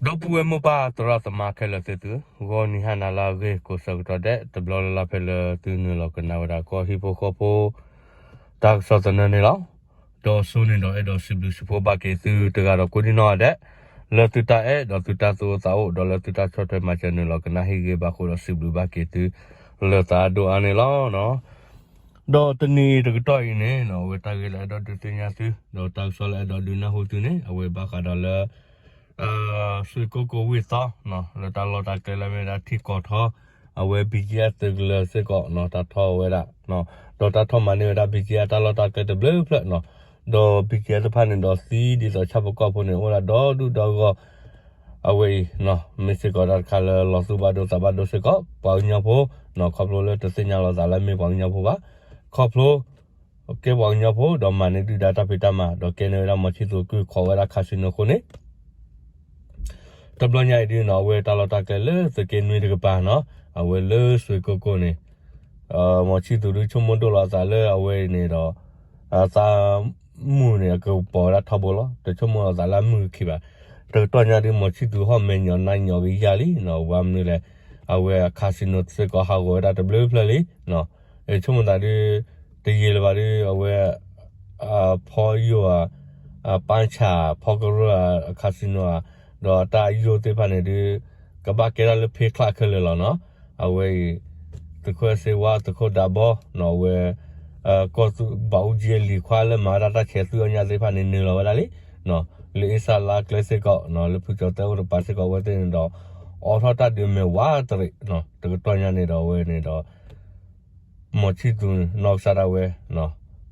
ဒီပုၢ်ဝဲၢ်မိၢ်ပၢ်သရၣ်သမါခဲလၢာ်သ့ၣ်သုဧၢ, ဂီၤနံၤဟါနၤလၢအဂ့ၤ ကိးဆၢကတီၢ်ဒဲး တဘျီလၢ်လၢ်ဖဲလၢသုနုာ်လီၤကနၣ်ဝဲဒၣ် ကီၢ်ဟံၣ်ဖိဃီဖိ တၢ်ကစီၣ်သနၢၣ်န့ၣ်လီၤ. ဒီးစိန့ၣ်ဒီးအဲၣ်ဒိးစံးဘျုးစံးဖှိၣ်ဘၣ်က့ၤသုတဂၤဒီးကိးဒံနီၢ်ဂၤဒဲး လၢသုတၢ်အဲၣ်ဒီးသုတၢ်သူၣ်အိၣ်သးအိၣ် ဒီးလၢသုတၢ်ဆီၣ်ထွဲမၤစၢၤနုာ်လီၤကနၣ်ဟ့ၣ်ဂ့ၤဘၣ်အဃိဒီးစံးဘျုးဘၣ်က့ၤသု လၢသးဒိၣ်အါန့ၣ်လီၤ. ဒီးတနံၤအံၤတကတီၢ်အံၤန့ၣ် အဝဲတၢ်ဂ့ၢ်လၢအဲၣ်ဒိးဒုးသ့ၣ်ညါသု ဒီးတၢ်ကစီၣ်လၢအဲၣ်ဒိးဒုးနၢ်ဟူသုန့ၣ် အဝဲဘၣ်ဃးဒီးလၢ စွ့ၢ်ကိၢ်ကိၢ်ဝ့ၢ်သီ လၢတၢ်လီၢ်တၢ်ကျဲလၢမ့ၢ်ဝဲဒၣ်ထံကီၢ်ထီ အဝဲ ဘံကံအသုးကလၢၤစ့ၢ်ကီး တၢ်ထီၣ်ဝဲဒၣ် ဒီးတၢ်ထီၣ်မၤန့ၢ်ဝဲဒၣ် ဘံကံအတၢ်လီၢ်တၢ်ကျဲတဘျုးဖျၢၣ်နီၤ, ဒီး ဘံကံအ သ့ၣ်တဖၣ်န့ၣ်ဒီးသံဒ်သိးဆၣ်ဖိကီၢ်ဖိန့ၣ် အိၣ်ဒၣ်ဒီဒူၣ်ဒီဂီၢ် အဝဲအံၤ မ့ၢ်စ့ၢ်ကီးတၢ်တခါလၢလီၤသူၣ်ဘၣ်ဒိသးဘၣ်ဒိစ့ၢ်ကီး ပှၤကညီဖိ ခီဖျိလၢတသ့ၣ်ညါလီၤသးလၢမ့ၢ်ပှၤကညီဖိဘၣ်, ခီဖျိ ကဲပှၤကညီဖိဒီးမၤန့ၢ်ဒုၣ်ဒါတၢ်ဖံးတၢ်မၤ ဒီးကဲန့ၢ်ဝဲဒၣ် မီၤဆံၣ်သူး ကုၢ်ခိးဝဲဒၣ် casino အဃိန့ၣ် တဘျီညါအံၤဒုနီၤ အဝဲတၢ်လီၢ်တၢ်ကျဲလၢသုးက့နွံတကပၤနီၤ အဝဲလၢစွ့ၢ်ကိၢ်ကိၢ်န့ၣ် မီၤဆံၣ်သူးဒုဆိကမိၣ်ဒိၣ်လီၤအသးလၢအဝဲအံၤန့ၣ်ဒီး သးမုာ်န့ၣ် အကပီၤဝဲဒၣ်ထီဘိလီၤ. တဆိကမိၣ်လီၤသးလၢအမုာ်ကခံဘၣ်. တကတီၢ်ညါဒု မီၤဆံၣ်သူးဟီၣ်မဲာ်ညိးနါညိးကယၢ်လံနီၤ ဘၣ်မနုၤလဲၣ် အဝဲ casino စ့ၢ်ကီးဟးဂီၤဝဲဒၣ်တဘျုးဖျၢၣ်လံ ဆိကမိၣ်သးဒု တယံာ်လၢၤဘၣ်ဒု အဝဲ ဖီယိၣ်ဧါ ပၣ်ဆၣ် ဖီကရၢၢ် casino ဧါ ဒီးတၢ်ယိၣ်သ့ၣ်တဖၣ်န့ၣ်ဒု ကဘၣ်ကဲထီၣ်လၢဖ့ချၣ်ခဲလၢာ်လီၤနီၤ. အဝဲအံၤ သုးခိၣ်စ့ဝါ သုးခိၣ်ဒးဘီ အဝဲ ကီၢ်သူဘၣ်အူကၠံ လံၤခွါလၢမၤဝဲဒၣ်တၢ်ဆဲးသုးအီညၣ်သ့ၣ်တဖၣ်န့ၣ် နုာ်လီၤဝဲဒၣ်လံ လၢအ့စၢ်လါကျဲစ့ၢ်ကီး လၢဖုကၠီၤသဲအိၣ်တပၤစ့ၢ်ကီး အဝဲသ့ၣ်န့ၣ်ဒီး အိးထီၣ်တၢ်ဒုးမဲာ်ဝးတရံး တကတီၢ်ညါန့ၣ်ဒီး အဝဲန့ၣ်ဒီး မီၤဆံၣ်သူးနီၢ်ကစၢ်ဒၣ်ဝဲ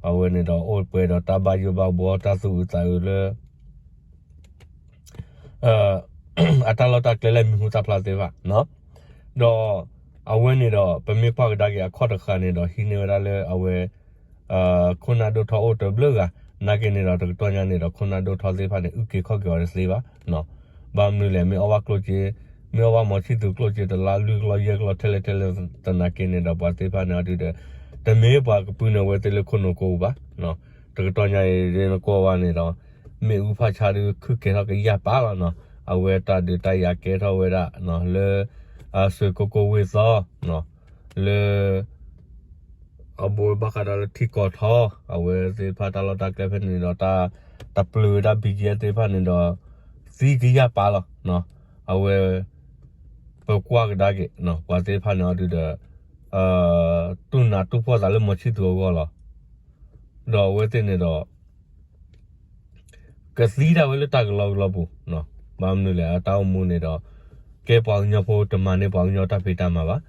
အဝဲန့ၣ်ဒီးအိၣ်ပှဲၤဒီးတၢ်ဘၣ်ယိၣ်ဘၣ်ဘှီ တၢ်သူၣ်အုးသးအုးလၢ အတၢ်လီၢ်တၢ်ကျဲလၢမံၤဟူသၣ်ဖျါသ့ၣ်တဖၣ် ဒီးအဝဲန့ၣ်ဒီး ပမ့ၢ်ကွၢ်ကဒါက့ၤအခီၣ်တဃာ်န့ၣ်ဒီး ဟံးန့ၢ်ဝဲဒၣ်လၢအဝဲ ခိၣ်နၢ်ဒိၣ်ထီအိၣ်တဘျုးဂၤ နာ်က့န့ၣ်ဒီး တကတီၢ်ညါန့ၣ်ဒီး ခိၣ်နၢ်ဒိၣ်ထီသ့ၣ်တဖၣ်န့ၣ် အုၣ်က့ၤခီၣ်က့ၤအီၤတသ့ဘၣ် ဘၣ်မနုၤလဲၣ် မ့ၢ်အီၣ်ဘၣ်ကျိၣ်စ့ မ့ၢ်အီၣ်ဘၣ်မီၤဆံၣ်သူးကျိၣ်စ့ တလါလွံၢ်ကလီယဲၢ်ကလီ ထဲလဲၣ်ထဲလဲၣ် သနာ်က့န့ၣ်ဒီး ပှၤသ့ၣ်တဖၣ်န့ၣ်အီၤဒုဒီး တမ့ၢ်ပှၤကပုၢ်န့ၢ်အဝဲသ့ၣ်လၢခိၣ်နူာ်ကိးပူၤဘၣ် တကတီၢ်ညါအံၤဒ်နကွၢ်ဝဲန့ၣ်ဒီး မ့ၣ်အူဖးဆါဒု ခုၣ်ကဲၤထီၣ်ကယၢ်ပာ်လီၤနီၤ အဝဲတၢ်ဒုးတၢ်ယၤကဲထီၣ်ဝဲဒၣ် လၢ အစွ့ၢ်ကိၢ်ကိၢ်ဝ့ၢ်သီ လၢ အဘူးဘၣ်ဃးဒီးလၢထံကီၢ်ထီ အဝဲသ့ၣ်တဖၣ်တၢ်လီၢ်တၢ်ကျဲဖဲန့ၣ်ဒီး တၢ် တၢ်ပျုၤဝဲဒၣ် ဘံကံအ သ့ၣ်တဖၣ်န့ၣ်ဒီး သံကယၢ်ပာ်လီၤ အဝဲ ပကွၢ်ကဒါက့ၤ ပှၤသ့ၣ်တဖၣ်န့ၣ်အီၤဒုဒီး တူၢ်နးတူၢ်ဖှီၣ်သးလၢမီၤဆံၣ်သူးအဂီၢ်လီၤ. ဒီးအဝဲသ့ၣ်န့ၣ်ဒီး ကသံဒၣ်ဝဲလၢတၢ်ကလီကလီပူၤ ဘၣ်မနုၤလဲၣ် အတၢ်အိၣ်မူန့ၣ်ဒီး ကဲပှၤကညီဖိတမၤန့ၢ်ပှၤကညီတၢ်ဖံးတၢ်မၤဘၣ်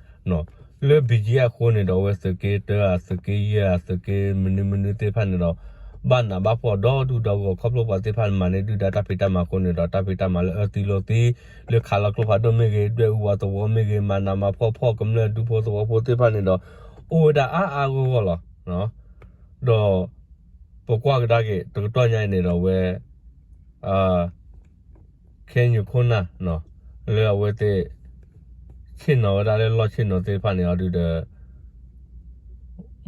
လၢ ဘံကံအ အဃိန့ၣ်ဒီး အဝဲသုးက့တၢဧါ သုးက့ယဲၢ်ဧါ သုးက့မနုၤမနုၤသ့ၣ်တဖၣ်န့ၣ်ဒီး ဘၣ်နးဘၣ်ဖှီၣ်ဒီဒူၣ်ဒီဂီၢ် ခီဖျိပှၤသ့ၣ်တဖၣ်မၤန့ၢ်ဒုၣ်ဒါတၢ်ဖံးတၢ်မၤအဃိန့ၣ်ဒီး တၢ်ဖံးတၢ်မၤလၢအၢသံလိာ်သံ လၢခးလီၤကျိဖးဒိၣ်မ့ၢ်ဂ့ၤ ဒွဲၣ်အူဝးသဝီမ့ၢ်ဂ့ၤ မၤနးမၤဖှီၣ်ဖှီၣ်ကမျၢၢ်ဒူဖိသဝီဖိသ့ၣ်တဖၣ်န့ၣ်ဒီး အိၣ်ဝဲဒၣ်အါအါဂီၢ်ဂီၢ်လီၤ. ဒီး ပကွၢ်ကဒါက့ၤ တကတီၢ်ညါအံၤန့ၣ်ဒီး အဝဲ ခဲညိခိၣ်နၢ် လၢအဝဲသ့ၣ် ဆ့ၣ်နီၤဝဲဒၣ်လၢလီၢ်ဆ့ၣ်နီၤသ့ၣ်တဖၣ်န့ၣ်အီၤဒုဒီး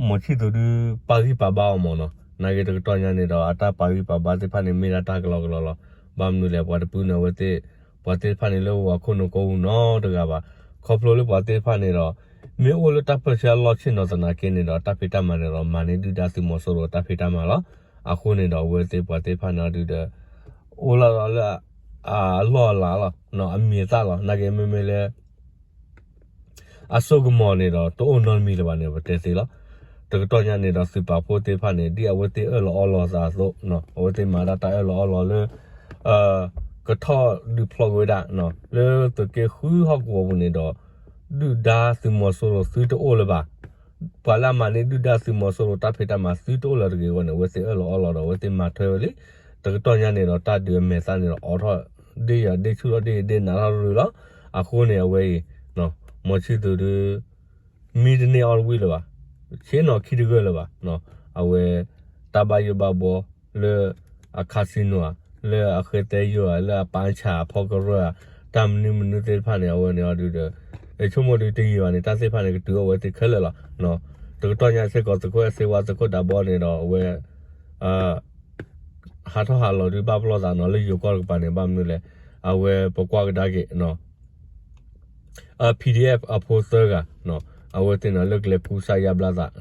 မီၤဆံၣ်သူးဒု ပာ်ဂံၢ်ပာ်ဘါအီၤမ့ၢ်နီၤ နာ်က့တကတီၢ်ညါန့ၣ်ဒီး အတၢ်ပာ်ဂံၢ်ပာ်ဘါသ့ၣ်တဖၣ်န့ၣ် မ့ၢ်ဒၣ်တၢ်ကလီကလီလီၤ. ဘၣ်မနုၤလဲၣ် ပှၤတပုၢ်န့ၢ်အဝဲသ့ၣ် ပှၤသ့ၣ်တဖၣ်န့ၣ်လၢပှၤခိၣ်နူာ်ကိးပူၤနီတဂၤဘၣ်. ခီဖျိလၢပှၤသ့ၣ်တဖၣ်န့ၣ်ဒီး မ့ၢ်အိၣ်လၢတၢ်ပၢဆှၢအလီၢ်ဆ့ၣ်နီၤသနာ်က့န့ၣ်ဒီး တၢ်ဖံးတၢ်မၤန့ၣ်ဒီး မၤန့ၢ်ဒုၣ်ဒါသုးမီၤစိရိၤတၢ်ဖံးတၢ်မၤလီၤ. အဃိန့ၣ်ဒီး အဝဲသ့ၣ်ပှၤသ့ၣ်တဖၣ်န့ၣ်အီၤဒုဒီး အိၣ်လၢလၢ အလီၢ်အလၤလီၤ အမံၤအသၣ်လီၤ. နာ်က့မ့မ့ၢ်လၢ အစိကမီၤန့ၣ်ဒီး တအိၣ်နီတမံၤလၢၤဘၣ်န့ၣ် ပတဲသ့လီၤ. တကတီၢ်ညါန့ၣ်ဒီး သုးပာ်ဖှိၣ်သ့ၣ်တဖၣ်န့ၣ် ဒ်အဝဲသ့ၣ်အၢၣ်လီၤအီလီၤအသးအသိး အဝဲသ့ၣ်မၤဒၣ်တၢ်အၢၣ်လီၤအီလီၤလၢ ကထီၣ်ဒုးဖျိးက့ၤဝဲဒၣ် လၢသုးက့ဃုဟီၣ်ကဝီၤပူၤန့ၣ်ဒီး ဒုၣ်ဒါသုးမီၤစိရိၤသုတအိၣ်လၢၤဘၣ်. ပှၤလၢအမၤန့ၢ်ဒုၣ်ဒါသုးမီၤစိရိၤတၢ်ဖံးတၢ်မၤသုတအိၣ်လၢၤတဂ့ၤအဂီၢ်န့ၣ် အဝဲသ့ၣ်အၢၣ်လီၤအီလီၤဒီး အဝဲသ့ၣ်မၤထွဲဝဲလံ. တကတီၢ်ညါန့ၣ်ဒီး တၢ်ဒုးအမဲာ်သၣ်န့ၣ်ဒီး အိးထီၣ် ဒ့ၣ်ယၤဒ့ၣ်ဆူၣ်ထီၣ်ဒ့ၣ်ယၤဒ့ၣ်နးထီၣ်ရုၢ်လီၤ. အဃိန့ၣ် အဝဲအံၤ မီၤဆံၣ်သူးဒု မံတန့ၢ်အီၣ်တဝံၣ်လၢၤဘၣ်. ဆ့ၣ်နီၤခံတဂၢၢ်လၢၤဘၣ်. အဝဲ တၢ်ဘၣ်ယိၣ်ဘၣ်ဘှီ လၢ အ casino ဧါ, လၢအဃဲသဲယိၣ်ဧါ, လၢအပၣ်ဆၣ်အဖီကရၢၢ်ဧါ, တၢ်မနုၤမနုၤသ့ၣ်တဖၣ်န့ၣ် အဝဲန့ၣ်အီၤဒုဒီး ယဆိကမိၣ်ဒုတယံာ်ဘၣ်န့ၣ် တၢ်သ့ၣ်တဖၣ်န့ၣ် ကတုၤအိၣ်ဝဲသ့ၣ်ခဲလၢာ်လီၤ. တကတီၢ်ညါစ့ၢ်ကီး သုးခိၣ်အဲၣ်စ့ဝါ သုးခိၣ်ဒးဘီန့ၣ်ဒီး အဝဲ ဟးထီၣ်ဟးလီၤဒုးဘၣ်ပလီၢ်သးနီၤ လၢယိၤကီၢ်တကပၤန့ၣ် ဘၣ်မနုၤလဲၣ် အဝဲပကွၢ်ကဒါက့ၤ PDF အဖိသၢဂၤ အဝဲသ့ၣ်န့ၣ်လၢကလဲၤကူစါယါဘျါသး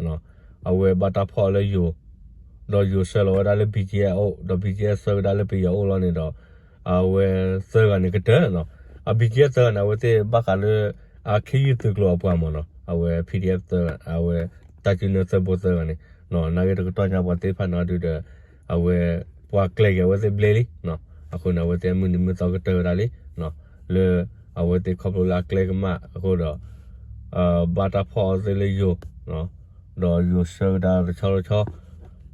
အဝဲဘၣ်တၢ်ဖီၣ်အီၤလၢယိၤ ဒီးယိၤဆှၢလီၤဝဲဒၣ်လၢ BGF အအိၣ် ဒီး BGF ဆှၢကဒါလၢပယီၤအအိၣ်လီၤန့ၣ်ဒီး အဝဲသၢဂၤန့ၣ်ကတၢၢ်နီၤ အ BGF သၢဂၤန့ၣ် အဝဲသ့ၣ်ဘၣ်ဃးလၢ အခ့ယုၢ်သုးကျိၤအပှၤမ့ၢ်နီၤ အဝဲ PDF သၢဂၤ အဝဲတၢ်စုနၢသၢဘိသၢဂၤန့ၣ် နာ်က့တကတီၢ်ညါပှၤသ့ၣ်တဖၣ်န့ၣ်ဒုးဒီး အဝဲ ပှၤကျဲၤက့ၤအဝဲသ့ၣ်ဘျ့လံ အဃိန့ၣ် အဝဲသ့ၣ်အမုၢ်နံၤမုၢ်သီကတၢၢ်ဝဲဒၣ်လံ လၢ အဝဲသ့ၣ်ခီဖျိလၢအကျဲကမၣ်အဃိဒီး ဘၣ်တၢ်ဖီၣ်အီၤသ့ၣ်လၢယိၤ ဒီးယိၤဆှၢကဒါတဆီတဆီ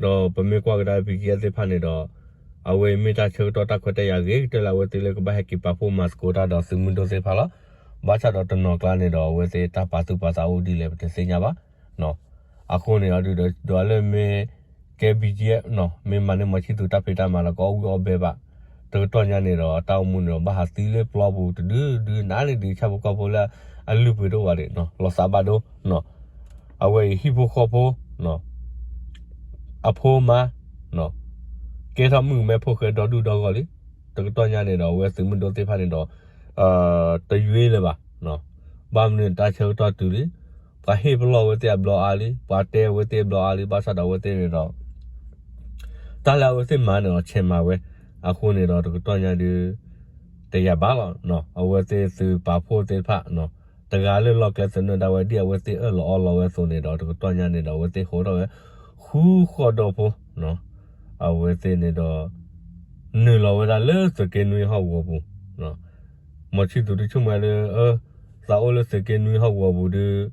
ဒီးပမ့ၢ်ကွၢ်ကဒါ BGF သ့ၣ်တဖၣ်န့ၣ်ဒီး အဝဲအံၤမ့ၢ်တၢ်ဆၢကတီၢ်တၢ်ခွဲးတၢ်ယာ်ဂ့ၤကတၢၢ်လၢအဝဲသ့ၣ်လၢကဘၣ်ဟဲက့ၤပာ်ဖှိၣ်မၤသကိးတၢ်ဒီးသုးမုၢ်ဒိၣ်သ့ၣ်တဖၣ်လီၤ. ဘၣ်ဆၣ်ဒီးတနီၤကျါန့ၣ်ဒီး အဝဲသ့ၣ်တၢ်ပာ်သူၣ်ပာ်သးအိၣ်ဒ်လဲၣ်ပတသ့ၣ်ညါဘၣ် အဃိန့ၣ်အဒုးဒီး ဒွးလၢမ့ၢ်ကဲ BGF နီၤ မ့ၢ်မၤန့ၢ်မီၤဆံၣ်သူးတၢ်ဖံးတၢ်မၤလီၤ ကအီၣ်ဝံၣ်အီၣ်ဘဲဘၣ် တကတီၢ်ညါန့ၣ်ဒီး တၢ်အိၣ်မူန့ၣ်ဒီး ဘၣ်ဟးသံလၢပျီပူၤတဒုဒုနးန့ၣ်ဒုး ဆၣ်ဖိကီၢ်ဖိလၢအလုၢ်ပှ့ၤတအိၣ်ဘၣ်ဒံး လီၤသးဘၣ်ဒိ အဝဲအံၤဟံၣ်ဖိဃီဖိ အဖိအမါ ကဲထီၣ်မုၣ်ကမဲဖိဃဲဒီဒူၣ်ဒီဂီၢ်လံ တကတီၢ်ညါန့ၣ်ဒီး အဝဲသုးမုၢ်ဒိၣ်သ့ၣ်တဖၣ်န့ၣ်ဒီး တယွ့လၢၤဘၣ် ဘၣ်မနုၤတၢ်ဆၢကတီၢ်တုၤလံ ပှၤဟ့ၣ်ပလီၢ်အဝဲသ့ၣ်အဘျီအါလံ ပှၤတဲအဝဲသ့ၣ်အဘျီအါလံ ဘၣ်ဆၣ်ဒီးအဝဲသ့ၣ်န့ၣ်ဒီး တၢ်လၢအဝဲသ့ၣ်မၤန့ၣ်ဒီး ဆဲးမၤဝဲ အဃိန့ၣ်ဒီးတကတီၢ်ညါဒုး တယာ်ဘၣ်လီၤ အဝဲသ့ၣ်သုးပာ်ဖှိၣ်သ့ၣ်တဖၣ် တဂၤလၢလီၢ်ကျဲသနၢၣ်ဒၣ်ဝဲဒ်အဝဲသ့ၣ်အၢၣ်လီၤအီလီၤဝဲအသိးန့ၣ်ဒီး တကတီၢ်ညါန့ၣ်ဒီး အဝဲသ့ၣ်ဟိးထီၣ်ဝဲ ဃုဃီၣ်ဒီဖိ အဝဲသ့ၣ်န့ၣ်ဒီး နုာ်လီၤဝဲဒၣ်လၢသုးက့နွံဟီၣ်ကဝီၤပူၤ မီၤဆံၣ်သူးတဆိကမိၣ်လၢ အၢ သးအိၣ်လၢသုးက့နွံဟီၣ်ကဝီၤပူၤဒုး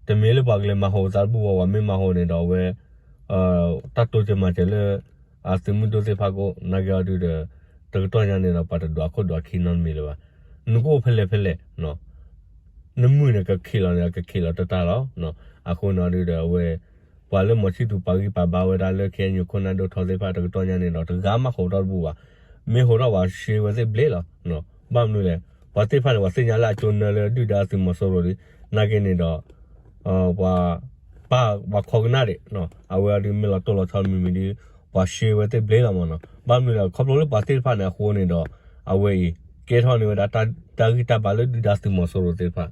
တမ့ၢ်လၢပှၤကလဲၤမၤဟးဂီၤသးတဘူၣ်ဘၣ် ပှၤမ့ၢ်မၤဟးဂီၤန့ၣ်ဒီးအဝဲ တၢ်တိစၢၤမၤစၢၤလၢ အသုးမုၢ်ဒိၣ်သ့ၣ်တဖၣ်ကအိၣ် နာ်က့အီၤဒုးဒီး တကတီၢ်ညါန့ၣ်ဒီး ပှၤတဒွးခိၣ်ဒွးခံနီတမံၤလၢၤဘၣ် နကအိၣ်ဖဲလဲၣ်ဖဲလဲၣ် နမုၢ်န့ၣ်ကခံးလီၤန့ၣ် ကခံးလီၤတတၢ်လီၤ အဃိန့ၣ်ဒုးဒီးအဝဲ ပှၤလၢမီၤဆံၣ်သူးပာ်ဂံၢ်ပာ်ဘါဝဲဒၣ်လၢ KNU ခိၣ်နၢ်ဒိၣ်ထီသ့ၣ်တဖၣ် တကတီၢ်ညါန့ၣ်ဒီး တဂၤမၤဟးဂီၤတၢ်တဘူၣ်ဘၣ် မ့ၢ်ဟးဂီၤဘၣ်ရှဲဝဲသ့ၣ်ဘျ့လီၤ ဘၣ်မနုၤလဲၣ် ပှၤသ့ၣ်တဖၣ်န့ၣ် ပှၤသ့ၣ်ညါလၢအကၠိနၢလၢဒုၣ်ဒါသုးမီၤစိရိၤလံ နာ်က့န့ၣ်ဒီး ပှၤ ပာ်ပှၤခိးကနၣ်ဒံး အဝဲအဒုးမ့ၢ်လီၤတိၢ်လီၤဆီမံၤမံၤဒုး ပှၤရှဲဝဲသ့ၣ်ဘျ့လီၤမ့ၢ်နီၤ ဘၣ်မနုၤလဲၣ် ခီဖျိလၢပှၤသ့ၣ်တဖၣ်န့ၣ်အဃိန့ၣ်ဒီး အဝဲအံၤ ကဲထီၣ်န့ၢ်ဝဲဒၣ်တၢ်ဂံၢ်တၢ်ဘါလၢဒုၣ်ဒါသုးမီၤစိရိၤသ့ၣ်တဖၣ်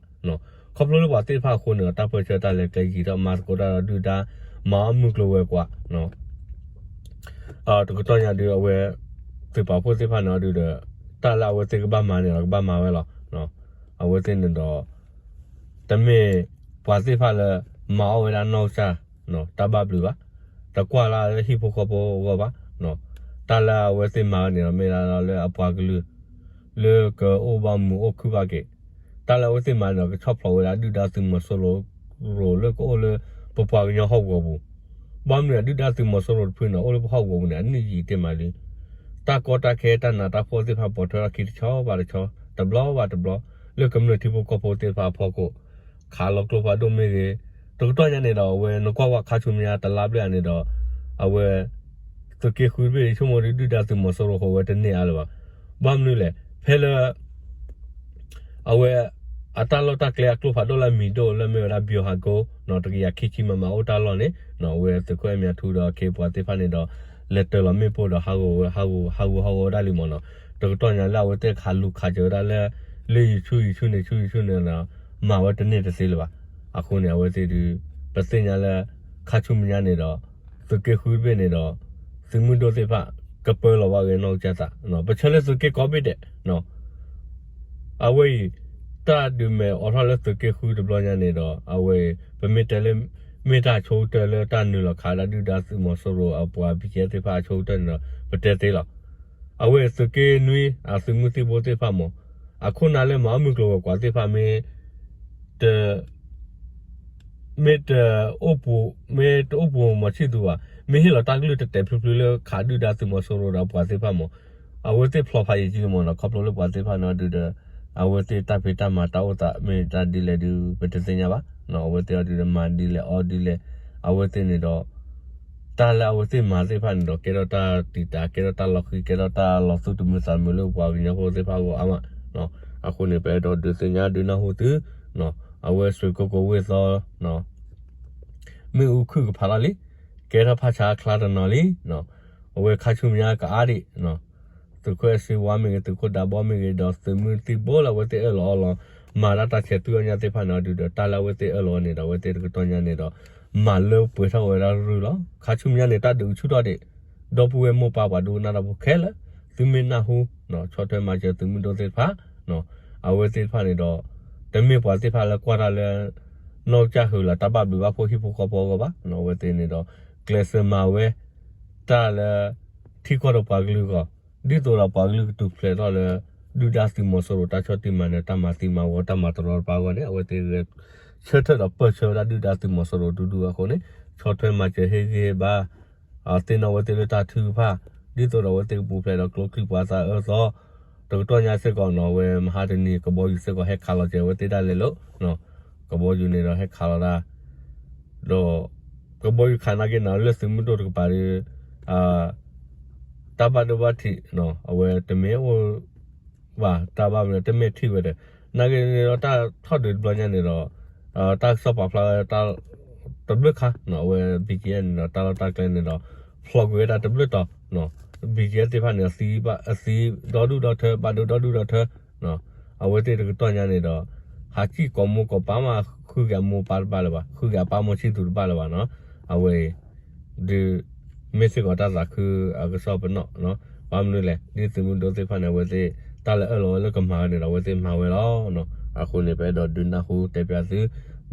ခီဖျိလၢပှၤသ့ၣ်တဖၣ်အဃိန့ၣ်ဒီး တၢ်ပၢဆှၢတၢ်လဲၤကျဲယံာ်ထီၣ် မၤသကိးတၢ်ဒီးဒုၣ်ဒါ မၤအီၣ်မုၢ်ကျိၤဝဲၤကွာ် တကတီၢ်ညါဒုးအဝဲ သုးပာ်ဖှိၣ်သ့ၣ်တဖၣ်န့ၣ်အီၤဒုးဒီး တၢ်လၢအဝဲသ့ၣ်ကဘၣ်မၤန့ၣ်ဒီးကဘၣ်မၤဝဲလီၤ. အဝဲသ့ၣ်န့ၣ်ဒီး တမ့ၢ်ပှၤသ့ၣ်တဖၣ်လၢ မၤအီၣ်ဝဲဒၣ်နီၢ်ကစၢ် တၢ်ဘၣ်ဘျုးဘၣ်, တကွၢ်လၢဟံၣ်ဖိဃီဖိအဂီၢ်ဘၣ်. တၢ်လၢအဝဲသ့ၣ်မၤဝဲန့ၣ်ဒီး မ့ၢ်ဒၣ်လၢအပှၤကလုာ် လၢကအိၣ်ဘၣ်မုာ်အိၣ်ခုၣ်ဘၣ်က့ၤ, တၢ်လၢအဝဲသ့ၣ်မၤန့ၣ်ဒီး ကဆီၣ်ဖျိးဝဲဒၣ်ဒုၣ်ဒါသုးမီၤစိရိၤ ရိၤလၢကအိၣ်လၢ ပပှၤကညီဟီၣ်ကဝီၤပူၤ, ဘၣ်မနုၤဒုၣ်ဒါသုးမီၤစိရိၤတဖုန့ၣ် အိၣ်လၢပဟီၣ်ကဝီၤပူၤန့ၣ် အနံၣ်ယံာ်တ့ၢ်မးလံ. တၢ်ကီတၢ်ခဲတၢ်နးတၢ်ဖှီၣ်သ့ၣ်တဖၣ် ပိာ်ထွဲထီၣ်ခံတဆီဘၣ်တဆီ, တဘျီဘၣ်တဘျီ, လၢကမျၢၢ်ထံဖိကီၢ်ဖိသ့ၣ်တဖၣ်အဖီခိၣ်, ခးလီၤကျိဖးဒိၣ်မ့ၢ်ဂ့ၤ, တကတီၢ်ညါန့ၣ်ဒီး အဝဲနကွၢ်ဝဲခါဆူညါတလါဘျဲၣ်ဧါန့ၣ်ဒီး အဝဲ သုးက့ဃုတဘ့ၣ် ဆိကမိၣ်ဒုၣ်ဒါသုးမီၤစိရိၤဃိးဝဲတန့ၢ်အါလၢၤဘၣ်. ဘၣ်မနုၤလဲၣ်, ဖဲလၢ အဝဲ အတၢ်လီၢ်တၢ်ကျဲအကျိဖးဒိၣ်လၢအမံၤဒိၣ်လၢမ့ၢ်ဝဲဒၣ် ဗျူဟာကုန်း တကယၤခံဆံ မမ အိၣ်တၢ်လီၢ်န့ၣ် အဝဲသုးခိၣ်အဲၣ်မံၤထူဒီး ခ့ပှၤသ့ၣ်တဖၣ်န့ၣ်ဒီး လဲၤတၢၤလီၤမ့ၣ်ပိၢ်ဒီး ဟးဂူာ်ဟးဂီၤဝဲဒၣ်လံမ့ၢ်နီၤ. တကတီၢ်ညါလၢအဝဲသ့ၣ်ခးလူၤခးစၢၤဝဲဒၣ်လၢ လၢယဆူယဆူန့ၣ် ဆူယဆူန့ၣ် မၤဝဲတန့ၢ်တသ့လၢၤဘၣ်. အဃိန့ၣ် အဝဲသ့ၣ်ဒုး ပသ့ၣ်ညါလၢ ခါဆူမဲာ်ညါန့ၣ်ဒီး သုးက့ဃုတဘ့ၣ်န့ၣ်ဒီး သုးမုၢ်ဒိၣ်သ့ၣ်တဖၣ် ကပၢလီၤဘၣ်ဂ့ၤနီၢ်ကစၢ်သး, ပဆၢလၢသုးက့ကိးဘ့ၣ်ဒဲး အဝဲအံၤ တၢ်ဒုးမဲာ်အိးထီၣ်လၢသုးက့ဃုတဘျီညါန့ၣ်ဒီး အဝဲအံၤ ပမ့ၢ်တဲလၢ မ့ၢ်တၢ်ဆိကတၢၢ်လၢတၢ်နုာ်လီၤခးဒၣ်ဒုၣ်ဒါသုးမီၤစိရိၤအပှၤ ဘံၣ်ကဲသ့ၣ်တဖၣ်အဆိကတၢၢ်န့ၣ်ဒီး ပတဲသ့လီၤ. အဝဲအံၤသုးက့နွံ အသုးမုၢ်သံၣ်ဘိသ့ၣ်တဖၣ်မ့ၢ် အခိၣ်နၢ်လၢမၤအီၣ်မုၢ်ကျိၤဝဲၤကွာ်သ့ၣ်တဖၣ်မ့ၢ် တ မ့ၢ်တအိၣ်ပူၤ မ့ၢ်တအိၣ်ပူၤမီၤဆံၣ်သူးဘၣ်, မ့ၢ်ဟ့ၣ်လီၤတၢ်ကလုၢ်တဲာ်တဲာ်ဖျုးဖျုးလၢခးဒုၣ်ဒါသုးမီၤစိရိၤဒီးအပှၤသ့ၣ်တဖၣ်မ့ၢ် အဝဲသ့ၣ်ဖျိးဖးယံာ်ကံလံမ့ၢ်နီၤ. ခီဖျိလၢပှၤသ့ၣ်တဖၣ်န့ၣ်အီၤဒုးဒီး အဝဲသ့ၣ်တၢ်ဖံးတၢ်မၤတၢ်အိၣ်သးမ့ၢ်တၢ်ဒ်လဲၣ်ဒုး ပတသ့ၣ်ညါဘၣ်. အဝဲသ့ၣ်အီၤဒုးဒီးမၤဒ်လဲၣ်အီၣ်ဒ်လဲၣ် အဝဲသ့ၣ်န့ၣ်ဒီး တၢ်လၢအဝဲသ့ၣ်မၤသ့ၣ်တဖၣ်န့ၣ်ဒီး ကဲထီၣ်တၢ်တံာ်တာ် ကဲထီၣ်တၢ်လီၤဃံၤ ကဲထီၣ်တၢ်လီၤသူၣ်တမုာ်သးတမုာ်လၢပပှၤကညီဖိသ့ၣ်တဖၣ်အဂီၢ်အါမး. အဃိန့ၣ် ပအဲၣ်ဒိးဒုးသ့ၣ်ညါဒုးနၢ်ဟူသု အဝဲစွ့ၣ်ကိၢ်ကိၢ်ဝ့ၢ်သီ မ့ၣ်အူခုၣ်ကဖးလီၤလံ, ကဲထီၣ်ဖးဆါချါတနီၤလံ, အဝဲခါဆူမဲာ်ညါကအါဒံး, သုးခိၣ်အဲၣ်စ့ဝါမ့ၢ်ဂ့ၤ သုးခိၣ်ဒးဘီမ့ၢ်ဂ့ၤ ဒီးသုးမုၢ်သံၣ်ဘိလၢအဝဲသ့ၣ်အၢၣ်လီၤအီလီၤ မၤတၢ်တၢ်ဆဲးသွံၣ်အီၣ်ညၣ်သ့ၣ်တဖၣ်န့ၣ် အဒုးဒီးတၢ်လၢအဝဲသ့ၣ်အၢၣ်လီၤအီၤန့ၣ်ဒီး အဝဲသ့ၣ်တကတီၢ်ညါန့ၣ်ဒီး မၤလၢပှဲၤထီၣ်ဝဲဒၣ်ရုၢ်လီၤ. ခါဆူညါန့ၣ် တၢ်ဒုးကဆူၣ်ထီၣ်ဒံး ဒီပုၢ်ဝဲၢ်မိၢ်ပၢ်ပှၤဒိကနၣ်တၢ်ဖိခဲလၢာ် သုမ့ၢ်နၢ်ဟူ ဆီၣ်ထွဲမၤစၢၤသုးမုၢ်ဒိၣ်သ့ၣ်တဖၣ် အဝဲသ့ၣ်တဖၣ်န့ၣ်ဒီး တမ့ၢ်ပှၤသ့ၣ်တဖၣ်လၢကွၢ်တၢ်လၢ နီၢ်ကစၢ်ဃုာ်လၢတၢ်ဘၣ်ဘျုးဘၣ်ဖှိၣ်ဟံၣ်ဖိဃီဖိအဂီၢ်ဘၣ်. အဝဲသ့ၣ်န့ၣ်ဒီး ကျဲးစၢးမၤဝဲ တၢ်လၢ ထံကီၢ်ဒီးပှၤကလုာ်အဂီၢ် ဒ်သိးဒီးပှၤကလုာ်ကထူၣ်ဖျဲးထီၣ်လၢ ဒုၣ်ဒါသုးမီၤစိရိၤတၢ်ဆီၣ်တံၢ်မၤနၢၤ တၢ်မၤသံမၤဝီ တၢ်မၤတရီတပါအဂီၢ်န့ၣ် အဝဲသ့ၣ်ဂဲၤဆၢထၢၣ်ဒီးပၢၢ်ဆၢဝဲဒၣ်ဒုၣ်ဒါသုးမီၤစိရိၤဒူဒူအဃိန့ၣ် ဆီၣ်ထွဲမၤစၢၤဟ့ၣ်ဂံၢ်ဟ့ၣ်ဘါ သ့ၣ်နီၣ်ဝဲသ့ၣ်လၢတၢ်ထုကဖၣ် ဒ်သိးဒီးအဝဲသ့ၣ်ကပူၤဖျဲးဒီးကျိချံမျိာ်သၣ်အၢသီ တကတီၢ်ညါစ့ၢ်ကီးန့ၣ် အဝဲမဟါတနံၤ ကဘီယူၤစ့ၢ်ကီး ဟဲခးလီၤက့ၤအဝဲသ့ၣ်ဒၣ်လဲာ်လီၤ. ကဘီယူၤန့ၣ်ဒီးဟဲခးလီၤတၢ် ဒီး ကဘီယူၤခးနာ်က့န့ၣ် လၢသုးမုၢ်ဒိၣ်တကပၤဒီး တၢ်ဘၣ်ဒိဘၣ်ထံး အဝဲတမ့ၢ်အိၣ် ဘၣ်တၢ်ဘၣ်မနုၤတမ့ၢ်ထံၣ်ဝဲဒီး နာ်က့န့ၣ်ဒီးတၢ်ထီၣ်ဒုးတဘျီညါန့ၣ်ဒီး တၢ်ကစီၣ်ပာ်ဖျါဝဲတၢ် တဘျုးခါ အဝဲ ဘံက့အန့ၣ်ဒီး တၢ်လီၢ်တၢ်ကျဲန့ၣ်ဒီး ဖျိးကွံာ်ဝဲဒၣ်တဘျုးတီၤ ဘံက့သ့ၣ်တဖၣ်န့ၣ် အသံဒီဒူၣ်ဒီထၢ ဘၣ်ဒိဒီဒူၣ်ဒီထၢ အဝဲသ့ၣ်တကတီၢ်ညါန့ၣ်ဒီး ဟးစံၣ်ကိးမိၢ်ကိးပၢ်မး ဃုက့ၤအမိၢ်ပၢ်တဘၣ်လၢၤဘၣ် ဃုက့ၤအပၢ်မိၢ်ဆံၣ်သူတဘၣ်လၢၤဘၣ်နီၤ အဝဲအံၤ ဒုး မ့ၢ်စ့ၢ်ကီးတၢ်သးခုအကစီၣ်ပနီၣ် ဘၣ်မနုၤလဲၣ် ဒ်သုးမုၢ်ဒိၣ်သ့ၣ်တဖၣ်န့ၣ် အဝဲသ့ၣ် တၢ်လၢအၢၣ်လီၤဝဲလၢကမၤဝဲန့ၣ်ဒီး အဝဲသ့ၣ်မၤဝဲလီၤ. အဃိန့ၣ် ပအဲၣ်ဒိးဒုးနၢ်ဟူတဲပၠးသု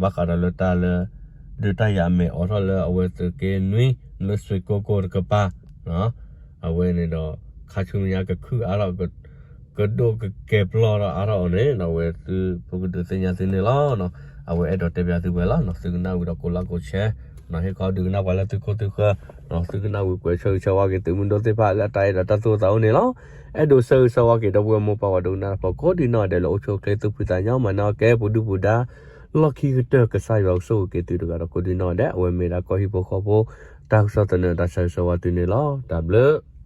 ဘၣ်ဃးဒီးလၢတၢ်လၢ ဒုးတၢ်ယၤအမဲာ်အိးထီၣ်လၢအဝဲသုးက့နွံ လၢစွ့ၣ်ကိၢ်ကိၢ်တကပၤ အဝဲန့ၣ်ဒီး ခါဆူညါကခုၣ်အါထီၣ် ကဒိၣ်ကကဲၤပျီထီၣ်အါထီၣ်အီၤန့ၣ် အဝဲသုပကဒုးသ့ၣ်ညါသုန့ၣ်လီၤ. အဝဲအဲၣ်ဒိးတဲပၠးသုဝဲလီၤ. သုကနၣ်ဝံၤဒီးကိးလၢကိးဆဲး ဟ့ၣ်ခီဒုးကနၣ်ပှၤလၢသုခိၣ်သုဃၢၤ သုကနၣ်ဝံၤကွဲးဆၢဂ့ၤဆၢဝါက့ၤ သုးမုၢ်ဒိၣ်သ့ၣ်တဖၣ်လၢအတၢ်အဲၣ်ဒီးတၢ်သူၣ်အိၣ်သးအိၣ်န့ၣ်လီၤ. အဲၣ်ဒိးဆၢဂ့ၤဆၢဝါက့ၤ ဒီပုၢ်ဝဲၢ်မိၢ်ပၢ်ပှၤဒိကနၣ်တၢ်ဖိ ကိးဒံးနီၢ်ဒဲးလၢအိၣ်ဆူၣ်အိၣ်ချ့သူၣ်ဖှံသးညီ မၤနၢၤကဲပူၤဒုၣ်ပူၤဒါ လီၢ်ခံကတၢၢ် ကစၢ်ယွၤကဆိၣ်ဂ့ၤက့ၤသုတဂၤဒီးကိးဒံးနီၢ်ဒဲး အဝဲမ့ၢ်ဒၣ်ကီၢ်ဟံၣ်ဖိဃီဖိ တၢ်ကစီၣ်သနၢၣ်တၢ်ဆၢဂ့ၤဆၢဝါသုန့ၣ်လီၤ. တၢ်ဘျုး